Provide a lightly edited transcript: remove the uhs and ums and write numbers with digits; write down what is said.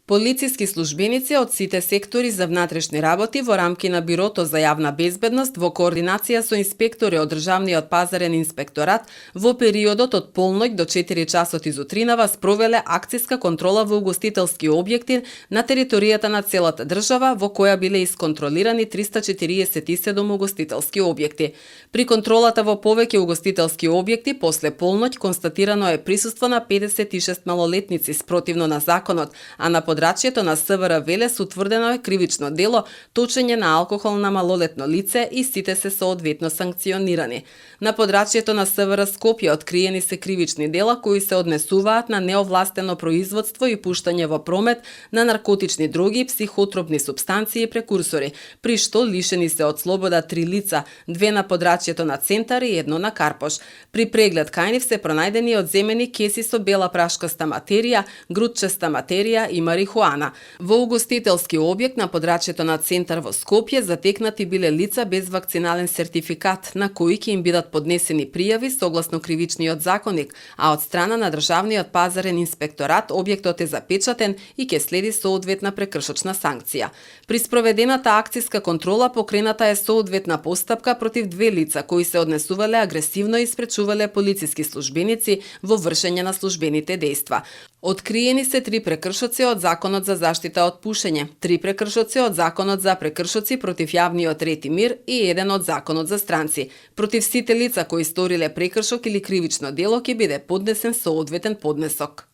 Полициски службеници од сите сектори за внатрешни работи во рамки на Бирото за јавна безбедност во координација со инспектори од Државниот пазарен инспекторат во периодот од полноќ до 4 часот изутринава спровеле акциска контрола во угостителски објекти на територијата на целата држава, во која биле исконтролирани 347 угостителски објекти. При контролата во повеќе угостителски објекти после полноќ констатирано е присуство на 56 малолетници спротивно на законот, а на подрачјето на СВР Велес утврдено е кривично дело точење на алкохол на малолетно лице и сите се соодветно санкционирани. На подрачјето на СВР Скопје откриени се кривични дела кои се однесуваат на неовластено производство и пуштање во промет на наркотични дроги, психотропни супстанции и прекурсори, при што лишени се од слобода 3 лица, 2 на подрачјето на Центар и 1 на Карпош. При преглед кај нив се пронајдени одземени кеси со бела прашкаста материја, грудчеста материја и марихуана. Во угостителски објект на подрачјето на Центар во Скопје затекнати биле лица без вакцинален сертификат, на кои ќе им бидат поднесени пријави согласно кривичниот законник, а од страна на Државниот пазарен инспекторат објектот е запечатен и ќе следи соодветна прекршочна санкција. При спроведената акциска контрола покрената е соодветна постапка против 2 лица кои се однесувале агресивно и спречувале полициски службеници во вршење на службените дејства. Откриени се 3 прекршоци од Законот за заштита од пушење, 3 прекршоци од Законот за прекршоци против јавниот ред и мир и 1 од Законот за странци. Против сите лица кои сториле прекршок или кривично дело ќе биде поднесен соодветен поднесок.